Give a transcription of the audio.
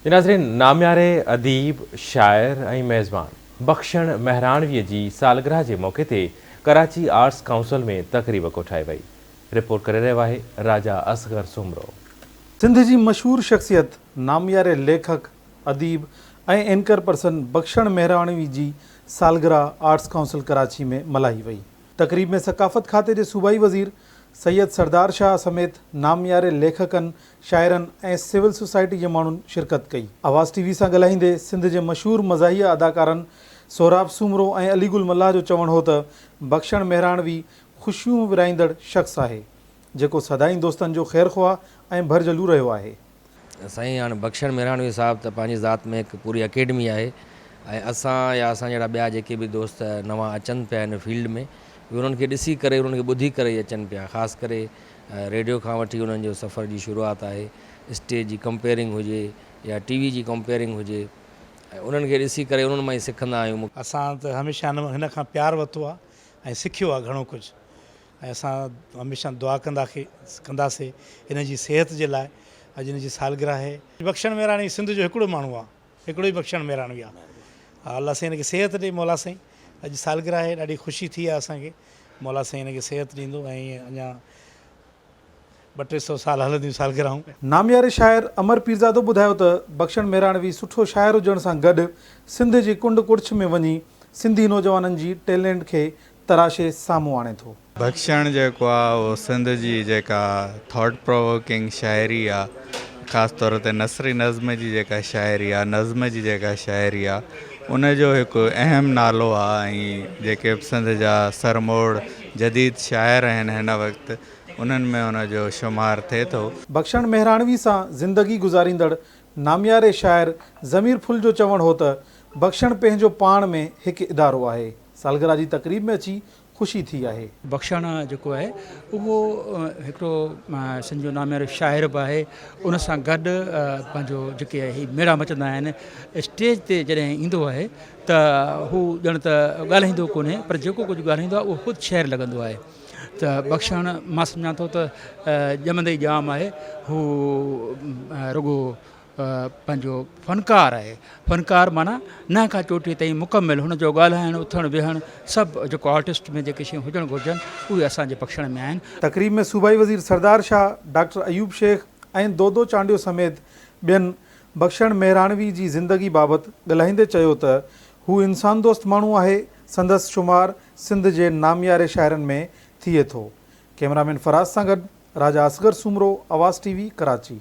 جي ناظرين نامياري اديب، شاعر ۽ ميزبان بخشڻ مهراڻوي جي سالگرهه جي موقعي تي ڪراچي آرٽس ڪائونسل ۾ تقريب ڪوٺائي وئي. رپورٽ ڪري رهيو آهي راجا اصغر سومرو. سنڌ جي مشهور شخصيت نامياري ليکڪ، اديب ۽ اينڪر پرسن بخشڻ مهراڻوي جي سالگرهه آرٽس ڪائونسل ڪراچي ۾ ملهائي وئي. تقريب ۾ ثقافت کاتي جي صوبائي وزير سيد سردار شاهه سميت نامياري ليکڪن، شاعرن ۽ سول سوسائٽي جي ماڻهن شرڪت ڪئي. آواز ٽي وي سان ڳالهائيندي سنڌ جي مشهور مزاحيه اداڪارن سهراب سومرو ۽ علي گل ملاح جو چوڻ هو ته بخشڻ مهراڻوي خوشيون ورهائيندڙ شخص آهي، جيڪو سدائين دوستن جو خيرخواهه ۽ ڀرجهلو رهيو آهي. سائين هاڻ بخشڻ مهراڻوي صاحب ته پنهنجي ذات ۾ هڪ پوري اڪيڊمي آهي ۽ اسان يا اسان جهڙا ٻيا جيڪي به دوست نوان اچن پيا هن فيلڊ ۾ اهي انهن کي ڏسي ڪري انهن کي ٻڌي ڪري ئي اچن پيا خاص ڪري ريڊيو کان وٺي انهن جو سفر جي شروعات آهي اسٽيج جي ڪمپيئرنگ هجي يا ٽي وي جي ڪمپيئرنگ هجي ۽ انهن کي ڏسي ڪري انهن مان ئي سکندا آهيون. اسان ته هميشه هن کان پيار ورتو آهي ۽ سکيو آهي گهڻو ڪجهه ۽ اسان هميشه دعا ڪنداسي هن جي صحت جي لاء اڄ هن جي سالگرهه آهي. بخشڻ ميراڻي سنڌ جو هڪڙو ماڻهو آ هڪڙو ئي بخشڻ ميراڻوي آ الله سائين هن کي صحت ڏي مولا سائين اڄ سالگرهه آهي ڏاڍي خوشي ٿي آ اسان کي مولا سائين هن کي صحت ڏيندو ۽ اڃا ٻه ٽي سو سال هلنديون سالگرهون. نامياري شاعر امر پيرزادو ٻڌايو ته بخشڻ مهراڻوي سٺو شاعر هجڻ سان گڏ سنڌ جي ڪنڊ ڪڙڇ ۾ وڃي سنڌي نوجوانن جي ٽيلينٽ کي تراشي سامهون آڻي ٿو. بخشڻ جيڪو آ اهو سنڌ جي جيڪا ٿاٽ پرووڪنگ شاعري آ خاص طور تي نثري نظم جي جيڪا شاعري آ نظم جي جيڪا شاعري آ ان جو هڪ اهم نالو آ ۽ جيڪي به سنڌ جا سرموڙ جديد شاعر آهن هن وقت انهن ۾ ان جو شمار ٿئي ٿو. بخشڻ مهراڻوي سان زندگي گذاريندڙ نامياري شاعر ضمير ڦل جو چوڻ هو ته بخشڻ پنهنجو پاڻ ۾ هڪ ادارو آهي. سالگرهه جي تقريب ۾ اچي خوشي ٿي آهي. بخشڻ جيڪو آهي اهو هڪڙو سنڌ جو ناميارو شاعر به آهي ان سان گڏ پنهنجو جيڪي هي ميڙا مچندا آهن اسٽيج تي جڏهن ايندو آهي ته هو ڄڻ ته ڳالهائيندو ڪونهي پر جيڪو ڪجهه ڳالهائيندو آهي اهو خود شعر لڳندو آهي ته بخشڻ مان سمجهان ٿو ته ڄمندي ئي ڄام آهي هو رڳو پنهنجو فنڪار آهي فنڪار معنيٰ ننهن کان چوٽيء تائين مڪمل هن جو ڳالهائڻ اٿڻ ويهڻ سڀ جيڪو آرٽسٽ ۾ جيڪي شيون هجڻ گهرجن اهي اسان جي بخشڻ ۾ آهن. تقريب ۾ صوبائي وزير سردار شاهه، ڊاڪٽر ايوب شيخ ۽ دودو چانڊيو سميت ٻين بخشڻ مهراڻوي جي زندگي بابت ڳالهائيندي چيو ته هو انسان دوست ماڻهو آهي سندس شمار سنڌ جي نامياري شاعرن ۾ ٿئي ٿو. ڪئميرامين فراز سان گڏ راجا اصغر سومرو، آواز ٽي وي، ڪراچي.